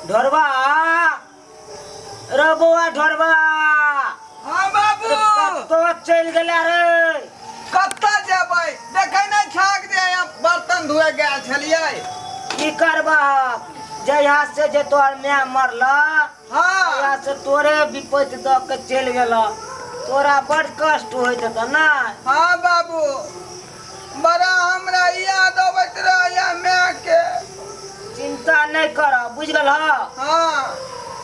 ढोरबा रे बौआ ढोरबा। हाँ बाबू। कतौ चलि गेला रे? कतऽ जेबै, देखै नहि छाक जे यहाँ बर्तन धोए गेल छलियै। की करबह, जहिया से जे तोहर माय मरला, तहिया से तोरे विपत्ति दऽ के चलि गेल। तोरा बड़ कष्ट होइत हेतौ ने? हाँ बाबू, बड़ा हमरा याद अबैत रहैया माय के। चिंता नहि कर, बुझि गेल? हाँ।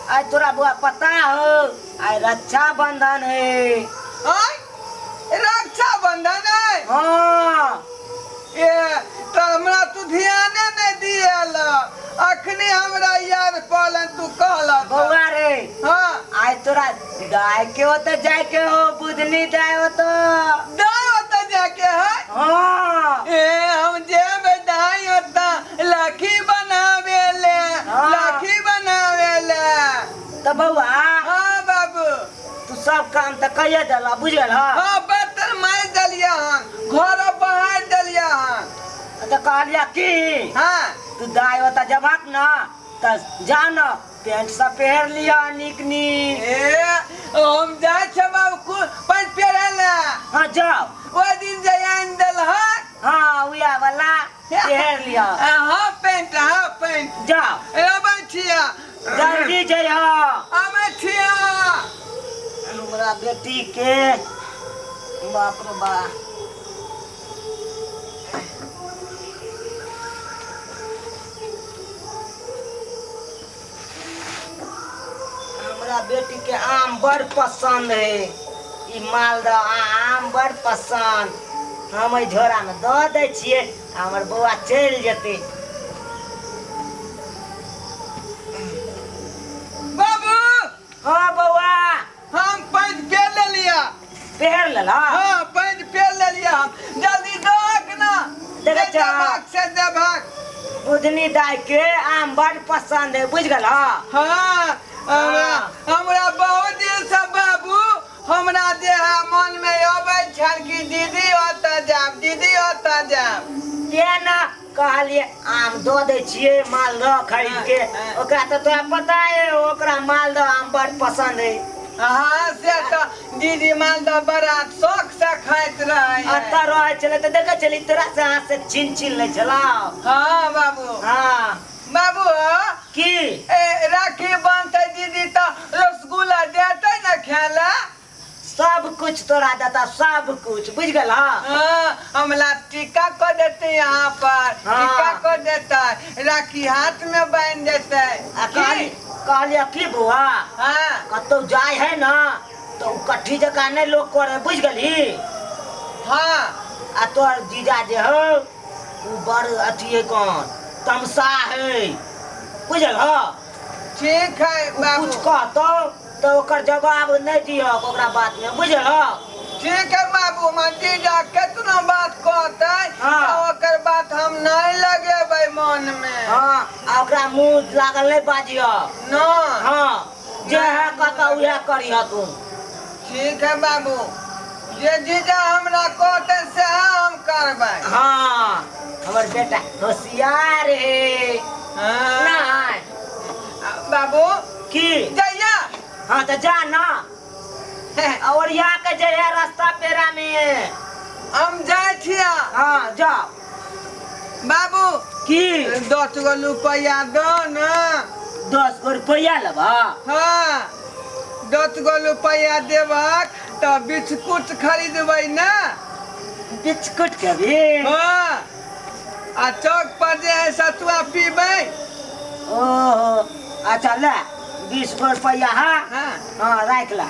आइ तोरा बौआ पता हो, आइ रक्षा बंधन है। आय, रक्षा बंधन है? हाँ। ए तऽ हमरा तू ध्याने नहि दियल, अखनी हमरा याद पड़ल, तू कहल। बौआ रे। हाँ। आइ तोरा दाय के ओतऽ जाय के हो, बुधनी दाय ओतऽ। दाय ओतऽ जाके है? हाँ। ए, हम जेबै दाय ओतऽ राखी बनावे ले। राखी बनावे ले। तऽ बौआ। हाँ बाबू। तू सब काम तऽ कहिए देला, बुझि गेल? हाँ, बर्तन मारि देलियै हन, घर बहारि देलियै हन। तऽ कहलिया की, तू दाय ओतऽ जबहक न तऽ जा न, पेंट सब पहिर लिअ नीक नीक। ए, हम जाइ छियै बाबू पैंट पहिरै ले। हाँ, जाओ। ओहि दिन जे आनि देलहक। हाँ, उएह वाला पहिर लिअ। हाँ, पैंट, हाँ पैंट। जाओ। अबै छियै। जल्दी जइह। अबै छियै। हमरा बेटी के बाप रे बा। हमरा बेटी के आम बड़ पसंद है, ई मालदह आम बड़ पसंद। हम एहि झोरा में दऽ दै छियै, हमर बौआ चलि जेतै। बाबू। हाँ बौआ। हम पैंट पेर लेलियै। पेर लेलह? हाँ, पैंट पेर लेलियै हम। जल्दी दहक ना। देखै छह? देबहक से देबहक। बुधनी दाई के आम बड़ पसंद है, बुझि गेल? हाँ, हमरा हमरा बहुत दिन से बाबू, हमरा जे है मन में अबै छल कि दीदी ओतऽ जायब, दीदी ओतऽ जायब। तें ने कहलियै आम दऽ दै छियै मालदह खरीद के। ओकरा तऽ तोरा पता है, ओकरा मालदह आम बड़ पसंद है। हाँ, से तऽ दीदी मालदह बड़ा शौक से खाइत रहै। एतऽ रहै छलै तऽ देखै छली, तोरा से हाथ से छीन छीन लै छलौ। हाँ बाबू। बाबू। की? ए, राखी बांधतै दीदी तऽ रसगुल्ला देतै ने खाय लए? सब कुछ तोरा देता, सब कुछ, बुझि गेल? हाँ, हमरा टीका कऽ देतै यहाँ पर। टीका कऽ देतै, राखी हाथ में बांधि देतै। आ कहली, कहलियै की बौआ, कतौ जाइ है न तऽ ओ कट्ठी जकाँ नहि लोक करे, बुझि गेलही? हाँ। आ तोहर जीजा जे हौ, ओ बड़ अथी है, कौन तमसा है, बुझल? ठीक है ओ बाबू। कुछ कहतौ तऽ ओकर जवाब नहि दिहक ओकरा बात में, बुझल? ठीक है बाबू, हमर जीजा केतनो बात कहतै तऽ ओकर बात हम नहि लगेबै मन में। हाँ, आ ओकरा मुँह लागल नहि बाजिह। नहि। हाँ, जे है कहतौ उएह करिह तू। ठीक है बाबू, जे जीजा हमरा कहतै सएह हम करबै। हाँ, हमर बेटा होशियार है। नहीं। बाबू। की? जइया। हाँ, तऽ जा ना, और यहाँ के जे है रास्ता पेरा में। हम जाइ छियै। हाँ, जाओ। बाबू। की? 10 गो रुपैआ दऽ ने। 10 गो रुपैआ लेबह? हाँ, 10 गो रुपैआ देबहक तऽ बिस्कुट खरीदबै ने। बिस्कुट खेबही? हाँ, आ चौक पर जे है सतुआ पीबै। ओहो, अच्छा, ले 20 गो रुपैआ। हाँ। हाँ। हाँ, राखि ला।